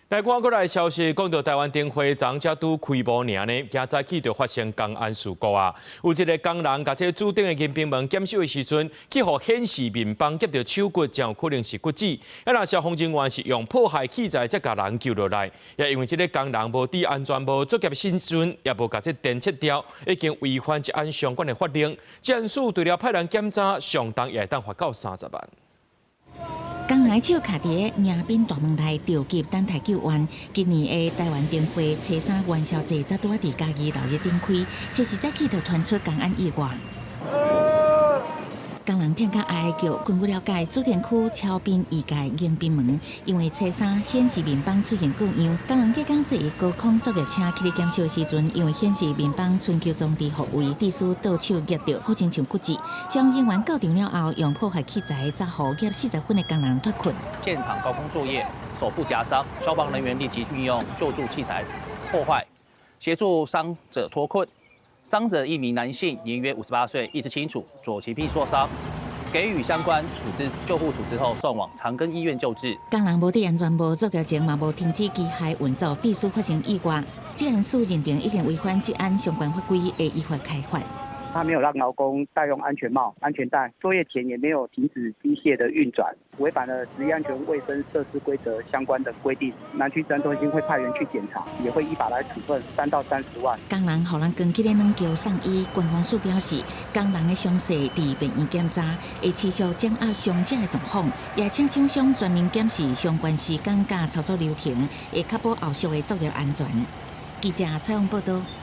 來看過來消息，講到台灣燈會昨才拄開幕爾呢，今早起就發生工安事故啊！有一個工人共這個柱頂的迎賓門檢修的時陣，去予顯示面板夾著手骨，真有可能是骨折。啊，若消防人員是用破壞器材才共人救落來，也因為這个工人無戴安全帽作業時陣，也無共這電切掉，已經違反職安相關的法令。職安署除了派人檢查，上重也會當罰到30萬。工人手卡佇迎賓大門內著急等待救援。今年的台灣燈會初三元宵節才拄仔佇嘉義鬧熱頂開，這時早起就傳出工安意外。工人疼甲哀哀叫。根據了解，主田區超濱二街迎賓門，因為初三顯示面板出現故障，工人隔工坐高空作業車去咧檢修的時陣，因為顯示面板春秋裝置復位，致使倒手夾著，好親像骨折。消防人員到場了後，用破壞器材才予夾40分的工人脫困。現場高空作業，手部夾傷，消防人員立即運用救助器材破壞，協助傷者脫困。傷者一名男性，年約58歲，意識清楚，左前臂受傷，給予相關處置救護處置後，送往長庚醫院救治。工人無戴安全帽，作業前嘛無停止機械運作，致使發生意外。職安署認定已經違反職安相關法規，會依法開罰。他沒有讓勞工戴用安全帽、安全帶，作業前也沒有停止機械的運轉，違反了職業安全衛生設施規則相關的規定。南區職安中心會派員去檢查，也會依法來處分3到30萬。工人予人扛起咧軟轎送醫，觀光署表示，工人的傷勢佇病院檢查，會持續掌握傷者的狀況，也請廠商全面檢視相關時間佮操作流程，會確保後續的作業安全。記者採訪報道。